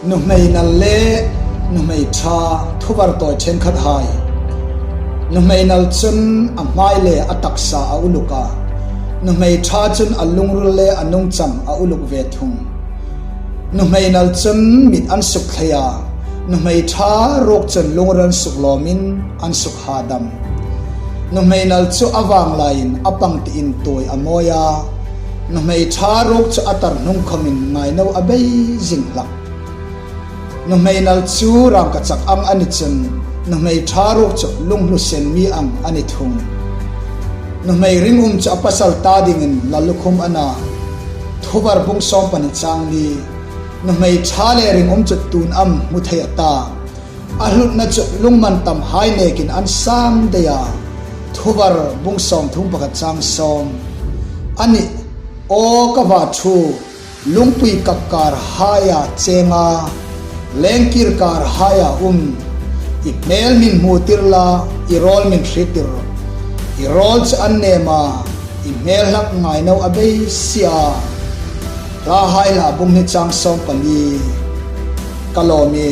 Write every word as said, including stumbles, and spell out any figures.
Nuhmei nal le nuhmei ṭha, thuvar tawi ṭhenkhathai. Nuhmei nal chun a hmai le a taksa a uluk a, nuhmei ṭha chun a lungril le a nungchang a uluk ve thung. Nuhmei nal chun mit an suk thei a, nuhmei ṭha ruok chun lungril an suk lawmin an suk hadam. Nuhmei nal chu a vang laiin a pang tiin tuoi a mawi a, nuhmei ṭha ruok chu a tar hnung khawmin ngaino a bei zing hlak. Nuhmei nal chu rangkachak ang a ni chun, nuhmei ṭha ruok chu lunghlu sen mi ang a ni thung. Nuhmei ringum chu a pasal ta dingin Lallukhum a na. Thuvar bung sawm pahni chang li. Nuhmei ṭha le ringum chu tuin am hmu thei a ta? A hlutna chu lungmantamhai nekin an sam dai a. Thuvar bung sawmthum pakhat chang sawm. A nih, aw ka va ṭhu, lungpui kakkarhaia cheng a, lengkir karhaia um, i hmel min hmutir la, i rawl min hriettir. I rawl chu an nem a, i hmel hlak ngaino a bei si a. Hlahai Hla bung hni chang sawm pali. Ka lawm e.